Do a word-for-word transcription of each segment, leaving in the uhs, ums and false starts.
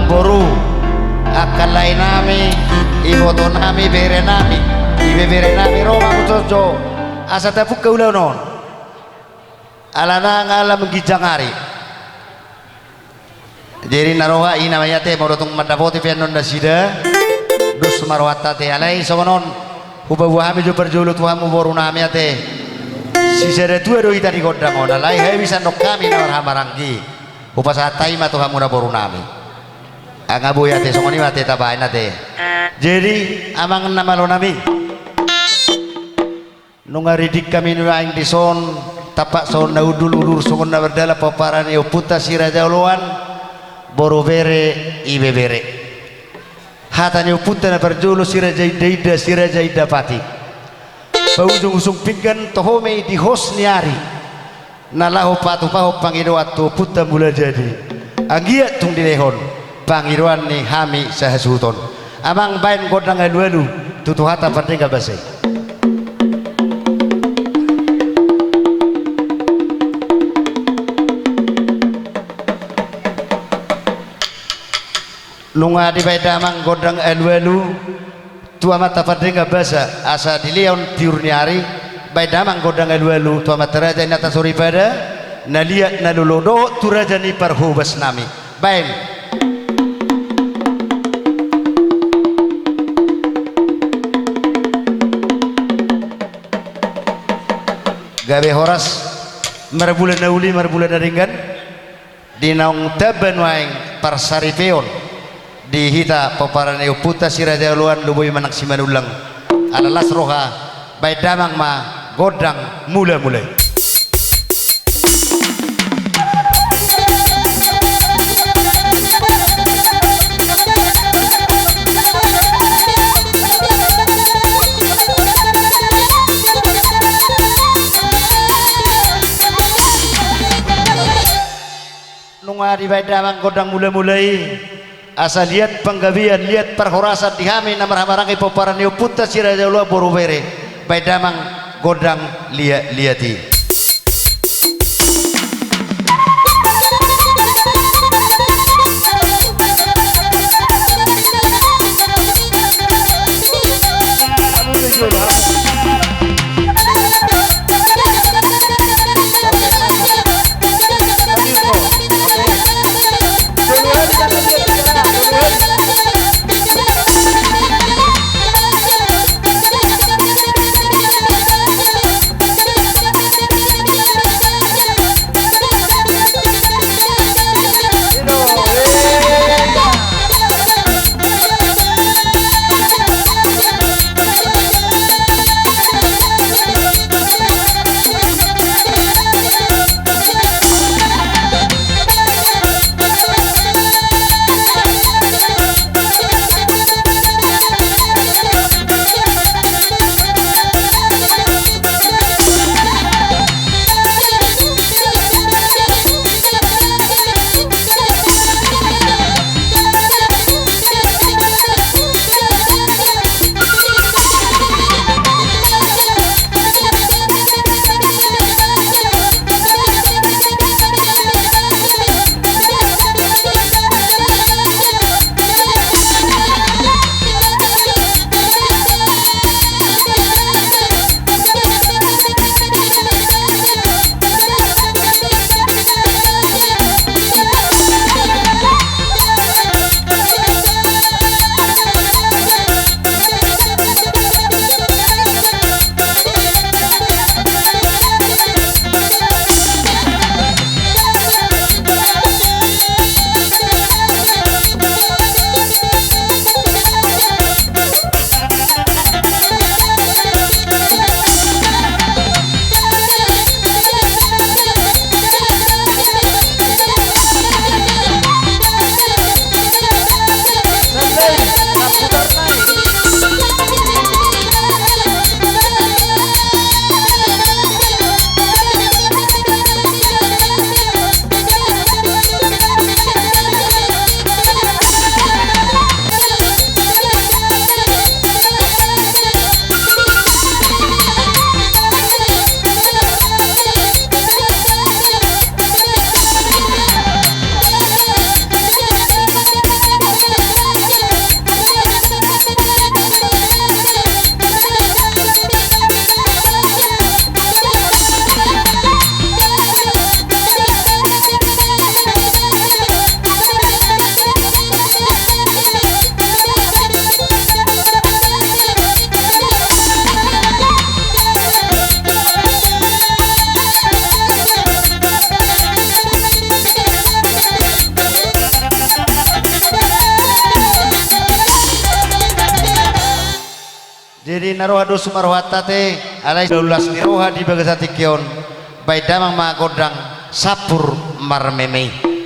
Boru, angka lae nami, iboto nami, bere nami, ibebere nami, ro ma hamu jongjong asa tapungka ulaon on. Alana nga lam ginjang ari. Jadi na roha i nama i ate, molo tung mandapoti pe annon nasida, dos ma rohanta ate. Alai songon on, hupaboa hami jo parjolo tu hamu boru nami ate. Sisada tua do hita di gondang on, alai habis annon hami na marhahamaranggi. Hupasahat hami ma tu hamu na boru nami. Nga boi ate, songon i ma ate tabaen ate. Jadi amang na malo nami, nunga riding hami nuaeng dison, tampak songon na hundul, udur songon na mardalan, pomparan ni ompunta Si Raja Oloan, boru, bere, ibebere. Hata ni ompunta na parjolo, Si Raja Indainda, Si Raja Indapati. Paujungujung pinggan toho ma i di hos ni ari, na laho patupahon pangidoan tu ompunta Mulajadi. Anggiat tung dilehon pangidoan ni hami sahasuhuton. Amang, baen gondang alualu tu Tuhanta Pardenggan Basa i. Nunga dibaen damang gondang alualu tu Amanta Pardenggan Basa, asa dilehon tiur ni ari. Baen damang gondang alualu tu amanta raja Inanta Soripada, na liat na lolo, dohot tu raja ni parhobas nami. Baen. Gabe horas, marmula na uli, marmula na denggan. Di naung tamba nuaeng parsaripeon di hita pomparan ni ompunta Si Raja Oloan, Lumobi manang Simanullang, ala las roha, baen damang ma gondang mulamula i. Nunga dibaen damang gondang mulamula i, asa liat panggabean, liat parhorasan di hami na marhahamaranggi pomparan ni ompunta Si Raja Oloan, boru, bere. Baen damang gondang liatliat i. Na roha do sumarohanta te, alai na las ni roha di bagasan tingki on, baen damang ma gondang sampur marmeme.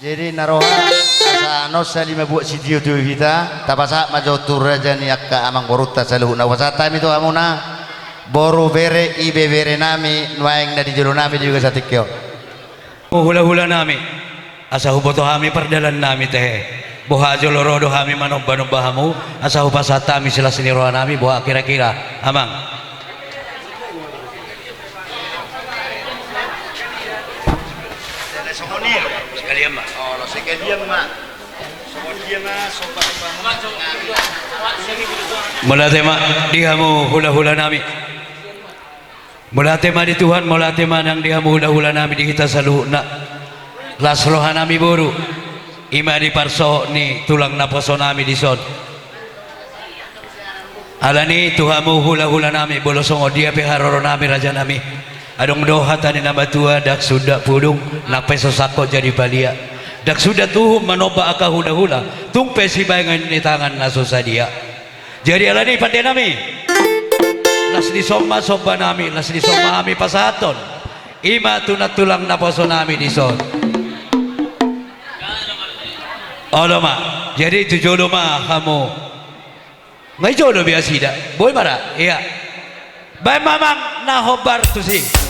Jadi na roha, asa annon sahalak ma buat sitio tu hita, tapasahat ma jo tu raja ni angka amangborunta saluhutna, hupasahat hami tu hamuna. Boru, bere, ibebere nami nuaeng na di jolo nami di bagasan tingki on. Hula-hula nami, asa huboto hami pardalan nami tehe. Boha jolo ro do hami manomba-nomba hamu, asa hupasahat hami silas ni roha nami, boha kira-kira, amang. Sekalian ma. Mauliate ma di hamu hula-hula nami. Mauliate ma di Tuhan, mauliate ma nang di hamu hula-hula nami di hita saluhutna. Las roha nami boru, ima di parsohot ni tulang naposo nami dison. Alani tu hamu hula-hula nami, molo songon dia pe haroro nami raja nami, adong do hata ni na matua, ndang sundat pudung, nang pe so sangkot jadi palia. Ndang sundat uhum manomba angka hula-hula, tung pe sibahengon ni tangan na so sadia. Jadi alani pande nami, las dison ma somba nami, las dison ma hami pasahathon. Ima tu na tulang naposo nami dison. Olo ma. Jadi tu jolo ma hamu. Nga i jolo be nasida. Boi ma ra. Ia. Baen ma amang na hombar tusi.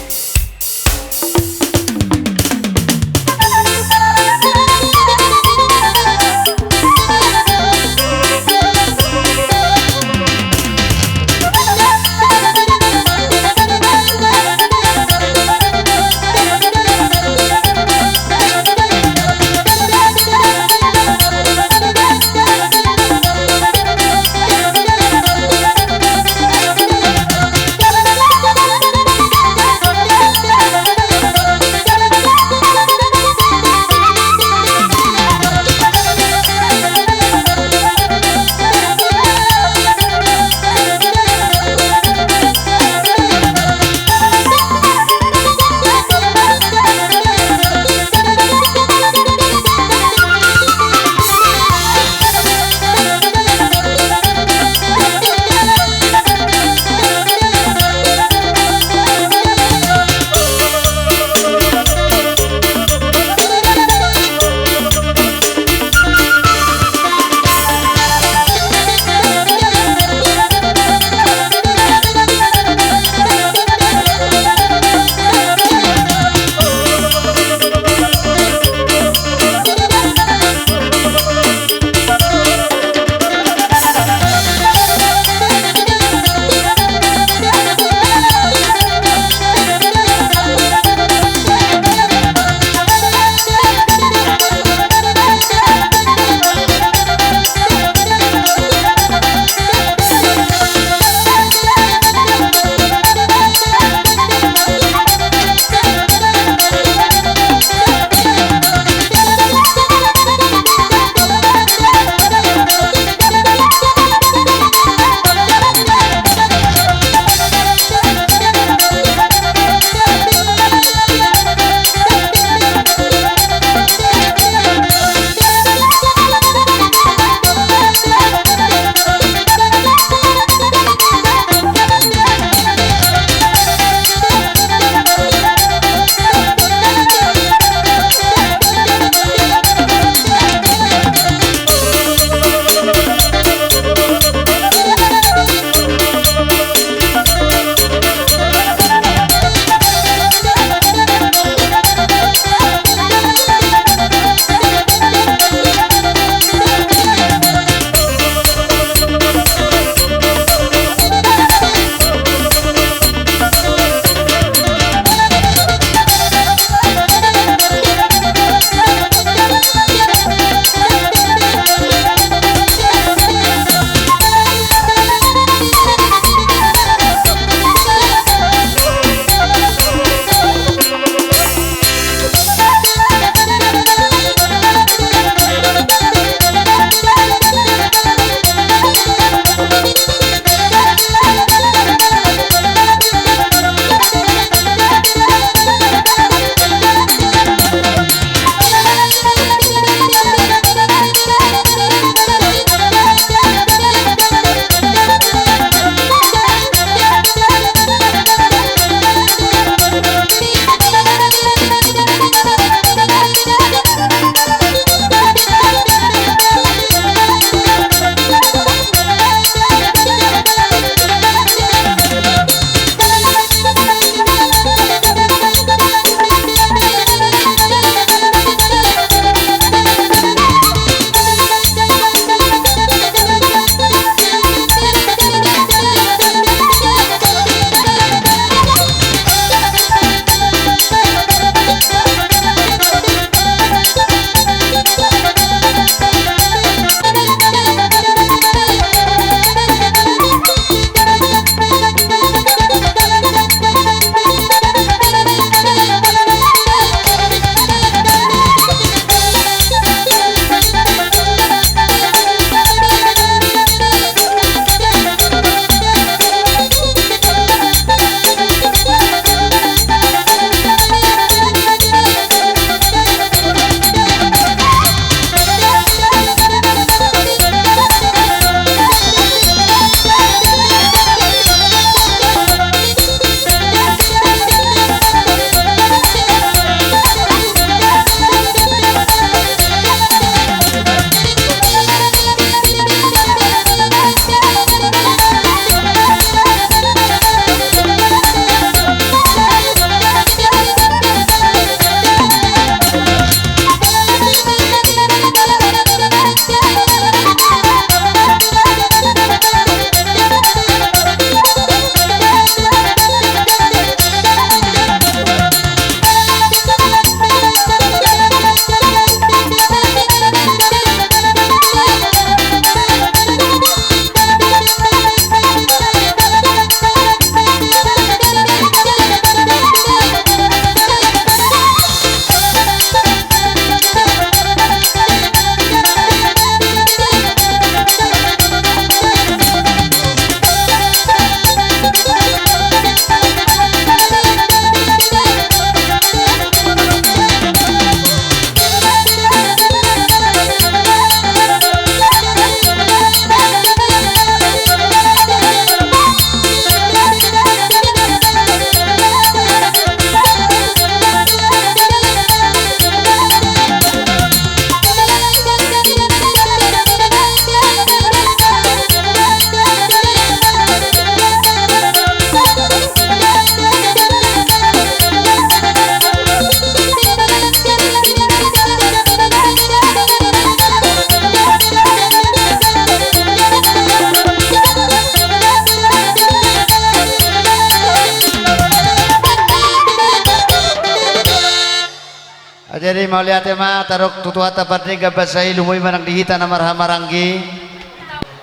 Jadi mauliate ma tadok tu Tuhanta pardenggan basa i, lumobi ma nang di hita na marhahamaranggi.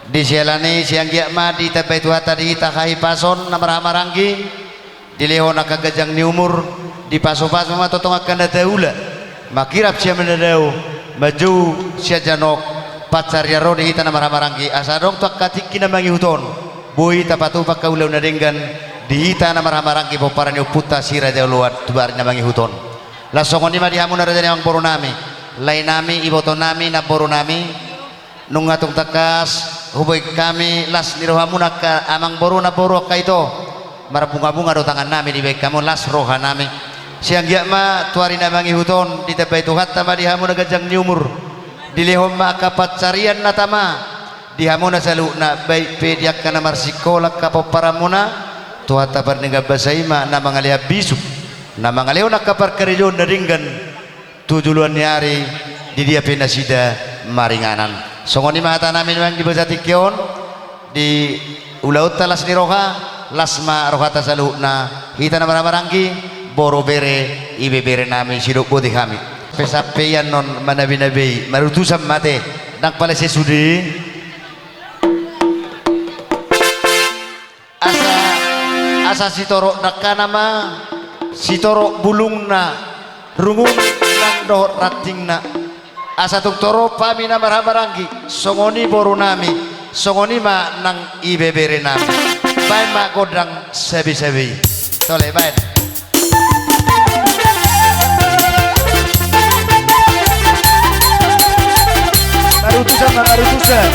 Di siala ni i, sian anggiat ma ditambai Tuhanta di hita hahipason na marhahamaranggi. Dilehon angka ganjang ni umur, dipasupasu ma tongtong angka na taula, mangkirap sian na dao, manjou sian janok, pansarian ro di hita na marhahamaranggi, asa adong tu angka tingki na mangihut on, boi tapatupa angka ulaon na denggan di hita na marhahamaranggi pomparan ni ompunta Si Raja Oloan tu ari na mangihut on. Laos songon i ma di hamuna raja ni amangboru nami, lae nami, iboto nami, namboru nami. Nunga tung tangkas huboan hami las ni rohamuna angka amangboru, namboru, angka ito. Marbungabunga do tangan nami dibaen hamu las roha nami. Sian anggiat ma tu ari na mangihut on ditambai Tuhanta ma di hamuna ganjang ni umur. Dilehon ma angka pansarian na tama di hamuna saluhutna, baik pe di angka na marsikola angka pomparanmuna. Tuhanta pardenggan basa i ma na mangalehon bisuk, na mangalehon angka parkarejoon na denggan tu joloan ni ari di dia pe nasida maringanan. Songon i ma hata nami nuaeng di bagasan tingki on, di ulaonta las ni roha, las ma rohanta saluhutna, hita na marhahamaranggi, boru, bere, ibebere nami, sidok boti hami. Pe sampe iannon manabinabei, marutusan ma ate, ndang pala sai sude. Asa, asa sitorop dangkana ma, sitorop bulungna, rungun nang dohot rantingna. Asa tung torop hami na marhahamaranggi, songon i boru nami, songon i ma nang ibebere nami. Baen ma gondang sabesabe i. Tole, baen. Marutusan ma, marutusan.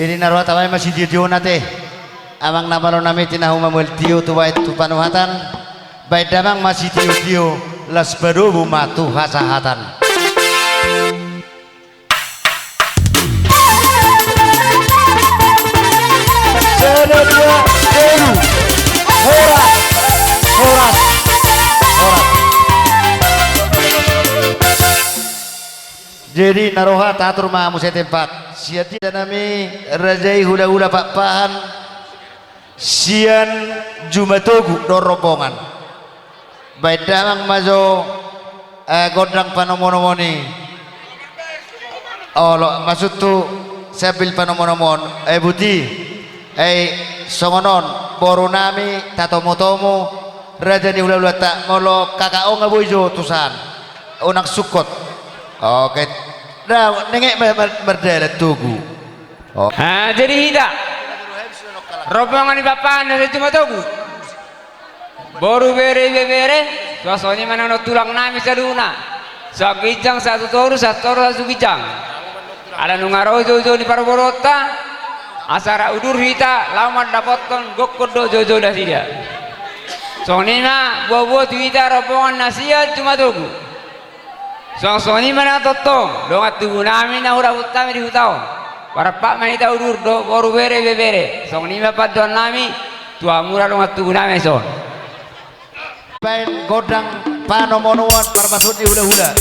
Jadi na roha tabaen ma sitio-tiona te. Amang na malo nami, tina huma mual tio tu baen tu panuhatan. Baen damang ma sitio-tio, las padomu ma tu hasahatan. Sada, dua, tolu. Horas. Horas. Horas. Jadi na roha tatur ma muse tempat. Sian hita nami raja i hula-hula Pakpahan sian Jumatogu dohot rombongan. Baen damang ma jo, eh, gondang panomunomuon i. Olo, maksudhu sambil panomunomuon, eh, buti. Eh, songon on, boru nami, tatomutomu, raja ni hula-hulanta, molo kakak on nga boi jo tusan. Unang sungkot. Oke. Nah, nengek ma-, ma-, mardalan togu. Oh. Ah, jadi hita. Rombongan ni Pakpahan na sian Jumatogu. Boru, bere, ibebere, suang songon i ma nang tulang nami saluhutna. Sahat ginjang, sahat tu toru, sahat toru, sahat tu ginjang. Ala nunga ro joujou ni parboruonta, asa rap udur hita, laho mandapothon gokhon dohot joujou nasida. Songon i ma, boa-boa tu hita rombongan na sian Jumatogu. Suang songon i ma na tongtong, dongan tubu nami na hurapot hami di huta on. Parampak ma hita udur dohot boru, bere, ibebere. Songon i ma pandohan nami tu hamuna dongan tubu nami dison. Baen gondang panomunomuon parmasuk ni hula-hula.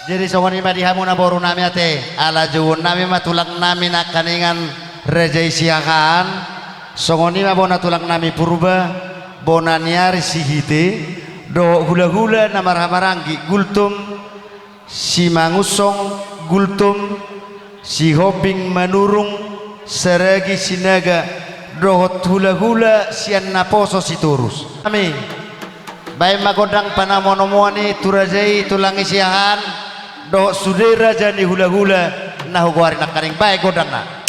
Jadi songon i ma di hamu na boru nami ate, ala jouon nami ma tulang nami nangkaningan raja i Siahaan, songon i ma bona tulang nami Purba, bona ni ari Sihite, dohot hula-hula na marhaha maranggi Gultom, Simangunsong, Gultom, Sihombing Manurung, Saragi Sinaga, dohot hula-hula sian naposo Sitorus. Amin. Baen ma gondang panamoan-omoan i tu raja i tulang i Siahaan, dohot sude raja ni hula-hula na hugoari nangkaning, baen gondangna.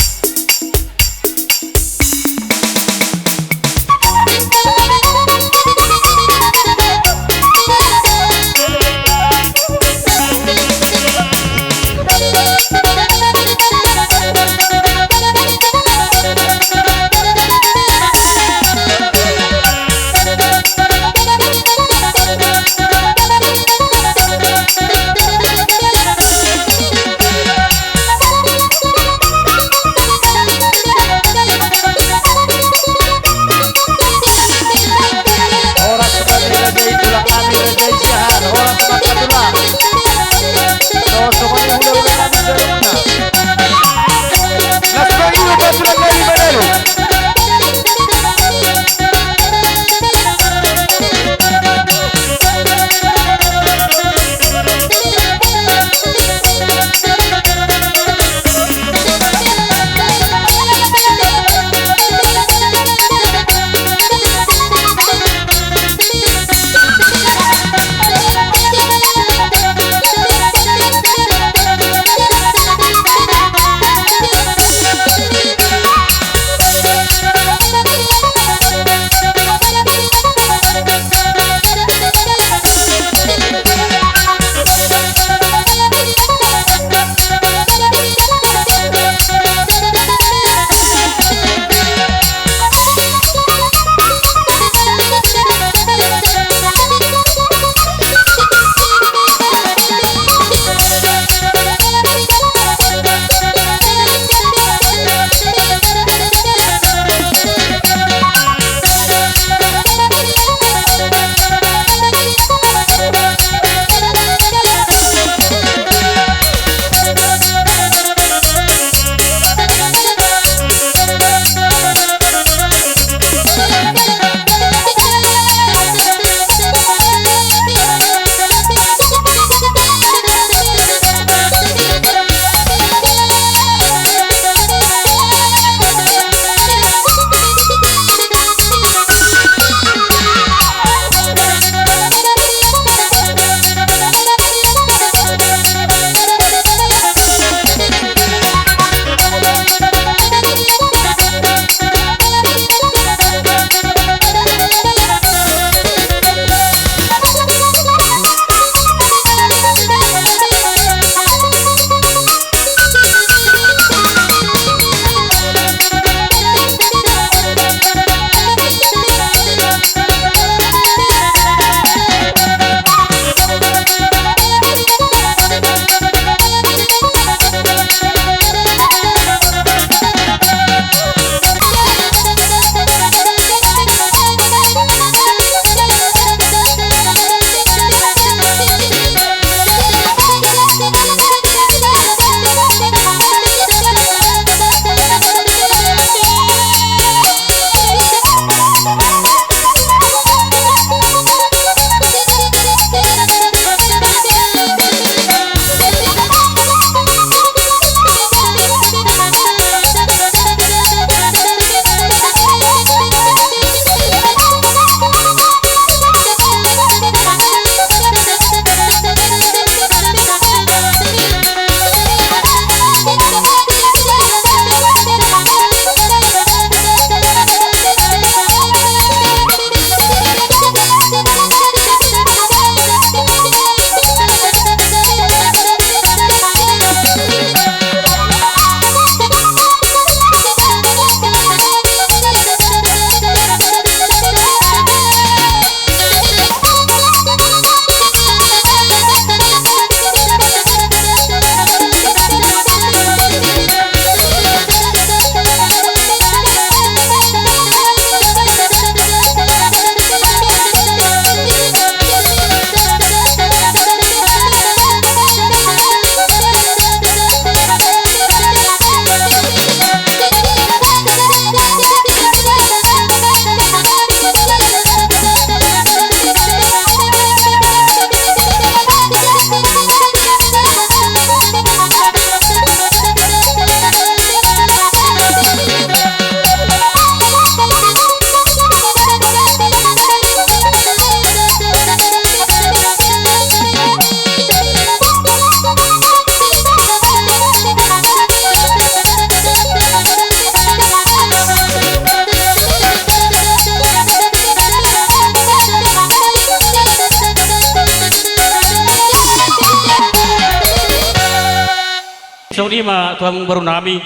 Songon i ma tu hamu amangboru nami,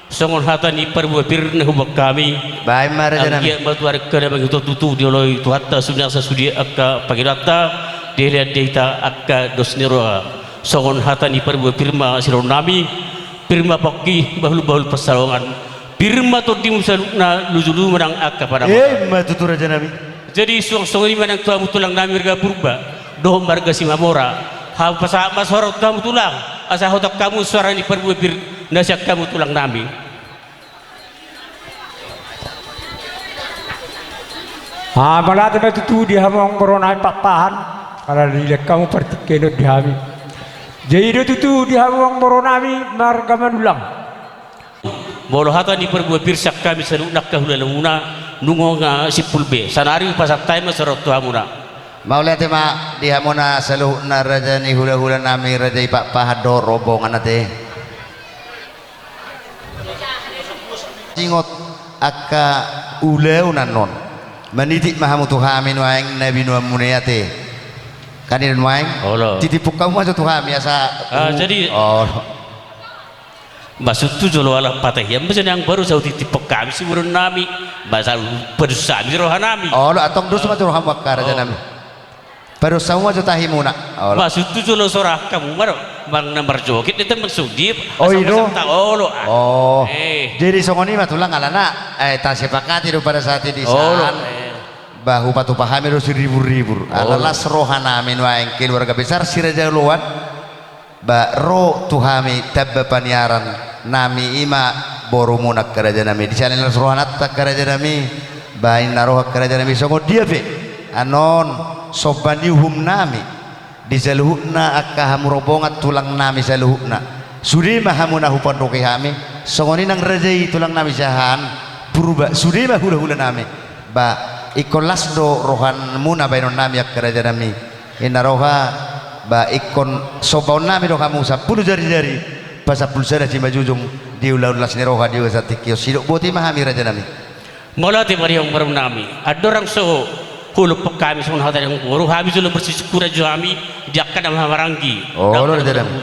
songon hata ni parbue pir na huboan hami. Baen ma raja nami. Anggiat ma tu ari angka na mangihut on tutu dioloi Tuhanta suminasa sude angka pangidoanta, dielehon di hita angka dos ni roha. Songon hata ni parbue pir ma sidohonon nami, pir ma pongki, bahul-bahul pansalongan. Pir ma tondimu saluhutna, lujuluju ma nang angka panambatan. Emma tutu raja nami. Jadi suang songon i ma nang tu hamu tulang nami marga Purba dohot marga Simamora. Hupasahat ma suara tu hamu tulang, asa huhut hamu suara ni parbue pir na sian hamu tulang nami. Ah, mauliate ma tutu di hamu amangboru nami Pakpahan, ala dilehon hamu partingkian on di hami. Jadi i do tutu di hamu amangboru nami marga Manullang. Molo hata ni parbue pir sian hami saluhutna angka hulahulamuna, nunga, ah, simpul be. Saonari hupasahat hami ma suara on tu hamuna. Mauliate ma di hamuna saluhutna raja ni hulahula nami, raja i Pakpahan dohot rombongan ate. Ingot angka ulaon annon. Manitip ma hamu tu hami nuaeng na binoanmuna i ate. Kan i do nuaeng? Olo. Titiphon hamu ma jo tu hami asa. Ah, jadi. Olo. Maksudhu jolo ala patahian ma sian amangboru, sai hutitiphon hami siboruon nami, ba sai hupados hami roha nami. Olo, antong dos ma jo rohamu angka raja nami. Pados hamu ma jo tahimuna. Olo. Maksudhu jolo so ra hamu ma do, manang na marjoget do, manang songon dia. Oh, i do. Olo. Oh. Eh. Jadi songon i ma tulang alana, eh, tasepakati do pada saat i di san. Olo. Eh. Ba hupatupa hami do siribur-ribur. Olo. Ala las roha nami nuaeng keluarga besar Si Raja Oloan. Ba ro tu hami tamba paniaran nami, i ma borumuna angka raja nami. Di sian las rohananta angka raja nami, ba ninna roha angka raja nami songon dia pe annon somba ni uhum nami di saluhutna angka hamu rombongan tulang nami saluhutna. Sude ma hamu na hupandoki hami, songon i nang raja i tulang nami sian Purba, sude ma hulahula nami. Ba ingkon las do rohamuna baenon nami angka raja nami. Ninna roha, ba ingkon sombaon nami do hamu sampulu jari-jari, pasampulu sada simanjujung di ulaon las ni roha di bagasan tingki on. Sidok boti ma hami raja nami. Mauliate ma di hamu amangboru nami. Andorang so hulompok hami songon hata ni amangboru, hami jolo marsisyukuran jo hami di angka na marhahamaranggi. Olo, raja nami.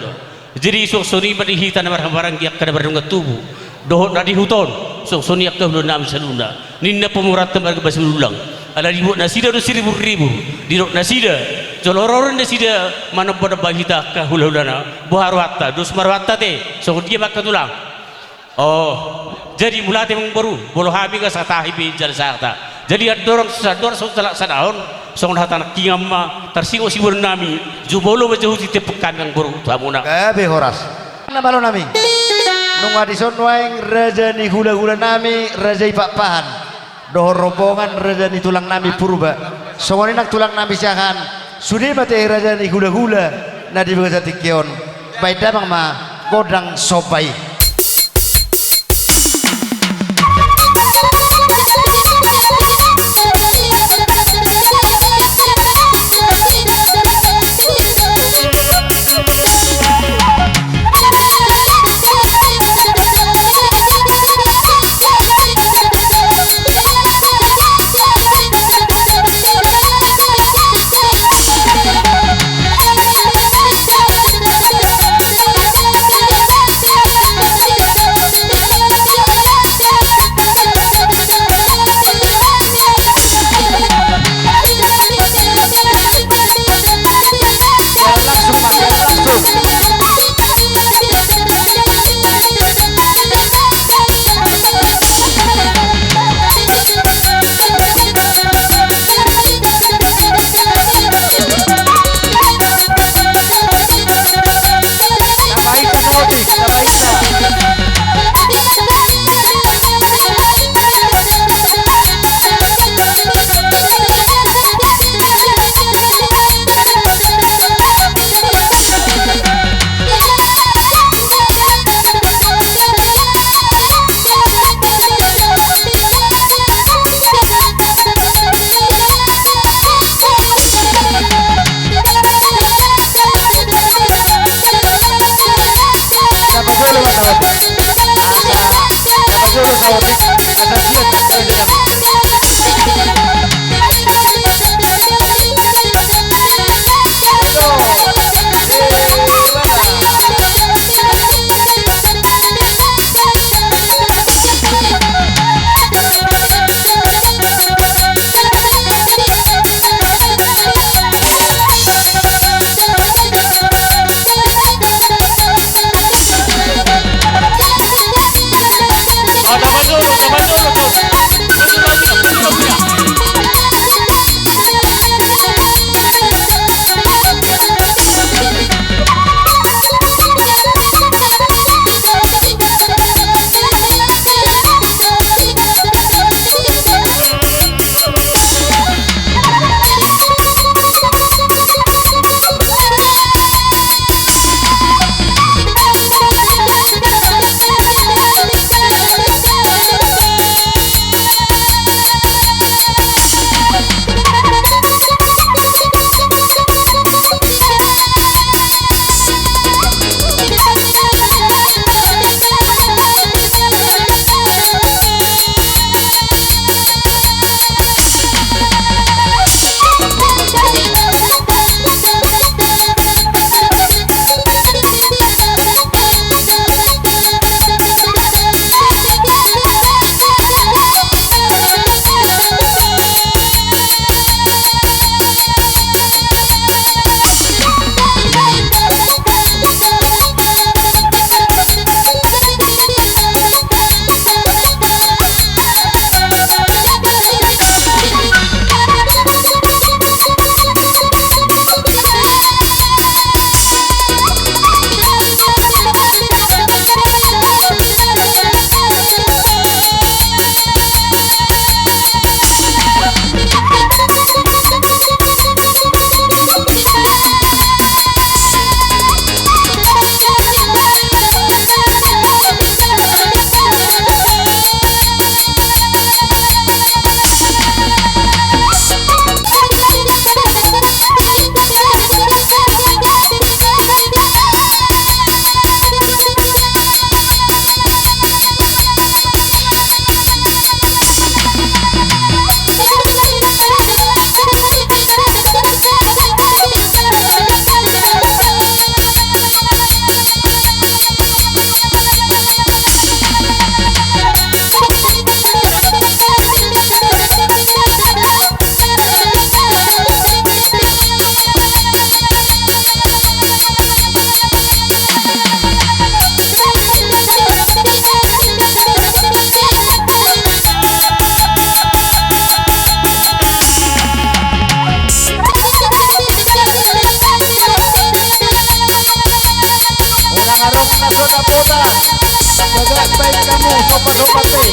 Jadi suang songon i ma di hita na marhahamaranggi angka na mardongan tubu dohot na di huta on, suang songon i angka hulahula nami saluhutna. Ninna pamoruonta marga Simanullang, ala dibuat nasida do siribur-ribur, didok nasida jolo ro do nasida manomba-nomba hita angka hulahulana. Boha rohanta, dos ma rohanta ate, songon dia ma angka tulang. Oh, jadi mauliate ma amangboru, molo hami nga satahi pe jala sahata. Jadi andorang so, andorang so talaksanahon, songon hata nangkiningan ma, tarsingot siboruon nami, jumolo ma jo hutitiphon hami amangboru tu hamuna. Gabe horas. Na malo nami. Nunga dison nuaeng raja ni hulahula nami, raja i Pakpahan. Dohot rombongan raja ni tulang nami Purba. Songon i nang tulang nami sian, sude ma ate raja ni hulahula na di bagasan tingki on. Baen damang ma gondang somba i. Kapota. Bagak baik kamu, sopa-sopa te.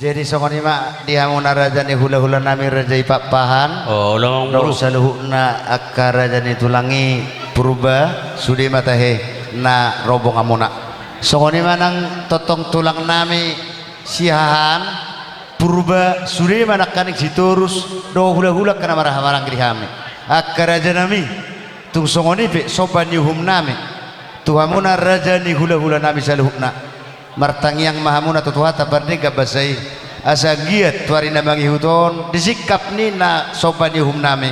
Jadi songon i ma di hamuna raja ni hula-hula nami, raja i Pakpahan. Oh, ulang dohot saluhutna angka raja ni tulang i, Purba, sude ma tahe na rombongan muna. Songon i ma nang tongtong tulang nami Siahaan, Purba, sude ma nangkaning Sitorus, dohot hula-hula angka na marhaha-maranggi di hami. Angka raja nami, tung songon i pe somba ni uhum nami tu hamuna raja ni hula-hula nami saluhutna. Martangiang ma hamuna tu Tuhanta pardenggan basa i, asa anggiat tu ari na mangihut on disingkap ni na somba ni uhum nami,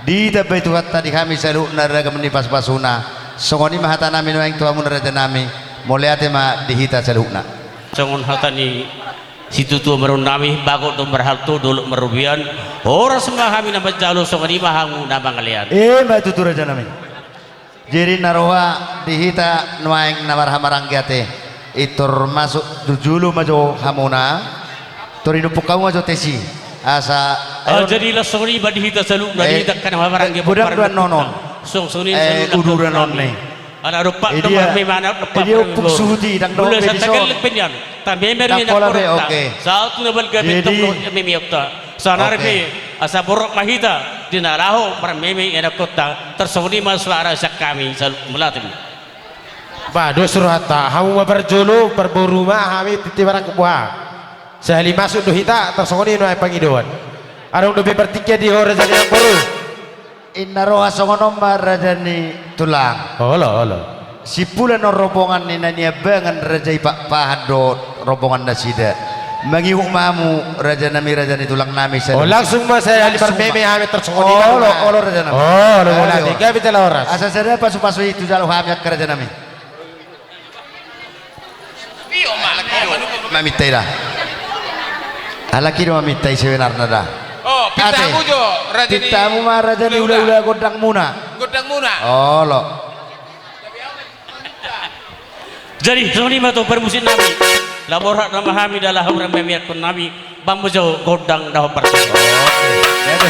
ditambai Tuhanta di hami saluhutna ragam ni pasu-pasuna. Songon i ma hata nami nuaeng tu hamuna raja nami, mauliate ma di hita saluhutna. Songon hata ni situa-tua marhite nami, bagot do marhalto, dolok marrobean, horas ma hami na manjalo, songon i ma hamu na mangalean. Emma tutu raja nami. Jadi na roha di hita nuaeng na marhaha-maranggi ate, i tor masuk tu jolo ma jo hamuna, tor inumpuk hamu ma jo tesi. Asa, ah, jadi laos songon i ma di hita saluhutna, di hita angka na marhaha-maranggi, godang do annon on. Songon i, eh, saluhutna uduran on nami. Ala dompak do marmeme, ala dompak do marmeme. Molo sahat tagelek pe nian, tameme do i na pola be, oke. Sahat tu na balga be, jadi, tameme i otta. Saonari pe, oke, asa borok ma hita di na laho marmeme ianakhonta, tar songon i ma suara sian hami saluhutna, mauliate. Ba, dos rohanta, hamu ma parjolo, parboru ma, hami tintin marangkup boha. Sahali masuk do hita, tar songon i nuaeng pangidoan. Adong dope partingkian di ho raja ni namboru. Inna roha songon on ma raja ni tulang. Olo, olo. Simpulan on rombongan ni na niambangan raja i Pakpahan dohot rombongan nasida. Mangihut ma hamu raja nami, raja ni tulang nami, sada. Oh, langsung ma sahali marmeme hami tar songon i. Olo, olo raja nami. Olo, mauliate. Gabe jala horas. Asa sada pasu-pasu i tu jalo hami angka raja nami. Maminta i da. Alak i do maminta i sebenarna da. Oh, pinta hamu jo, raja ni, pinta hamu ma raja ni hula-hula gondang muna. Gondang muna. Olo. Jadi songon i ma tu parmusik nami. Laho borhat nama hami da laho marmeme ianakhon nami. Bambu jo gondang dohot parsaoran. Oke. Ya, tu,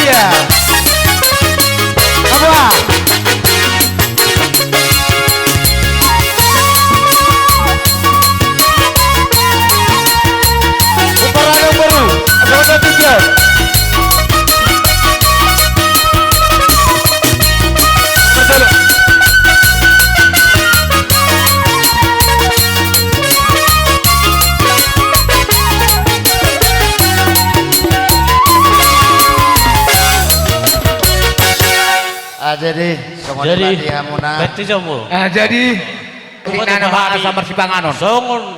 Iya. Apa? Umparana baru. Roda tiga. Betul. Ah, jadi, songon i ma di hamuna. Jadi,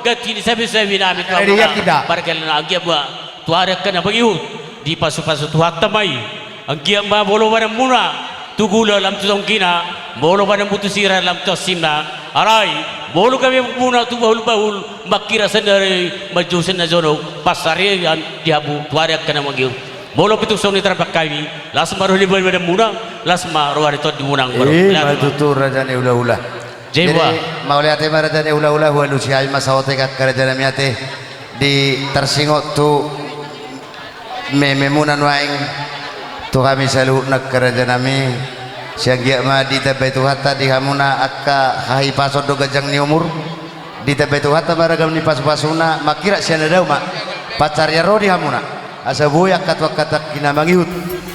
ganti ni sabi-sabi nami tu hamuna. Parkelan anggiat ma tu ari angka na mangihut, dipasu-pasu Tuhanta ma i. Anggiat ma molo badanmuna tu gula lam tu tonggina, molo badanmu tu sira lam tu ansimna. Alai molo gabe muna tu bahul-bahul, mangkira sian na ro, manjou sian na jonok, pansarian di hamu tu ari angka na mangihut. Molo pe tung songon i tarbahen hami, las ma roha ni badanmuna, las ma roha ni tondimuna. Ima tutu, raja ni hula-hula. Jadi mauliate ma, raja ni hula-hula, hualusi hami ma saotik angka raja nami, ate. Di tarsingot tu mememuna nuaeng, tu hami saluhutna angka raja nami, sai anggiat ma ditambai Tuhanta di hamuna angka hahipason dohot ganjang ni umur. Ditambai Tuhanta ma ragam ni pasu-pasuna, mangkira sian na dao ma pansarian ro di hamuna. Asa boi angka tu angka tangki na mangihut,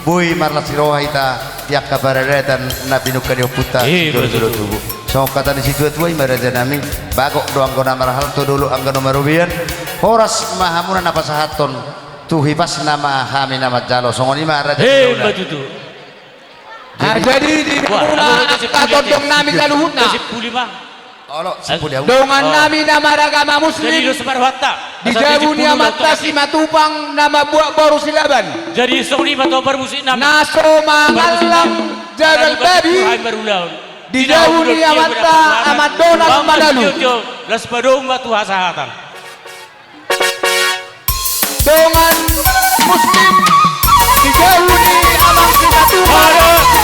boi marlas ni roha hita di angka paradaton na pinungka ni ompunta. Songon hata ni situa-tua, ima raja nami, bagot do anggo na marhalto, dolok anggo na marobean, horas ma hamuna na pasahathon, tu hipasna ma hami na manjalo. Songon i ma, raja ni hula-hula. Jadi di hamuna angka tondong nami saluhutna, dongan nami na maragama Muslim, di jabu ni amanta Simatupang na mambuat boru Silaban, na so mangallang jagal babi, di jabu ni amanta Amandona Lumban Alu. Las ma dongan tu hasahatan. Dongan Muslim, di jabu ni amang Simatupang.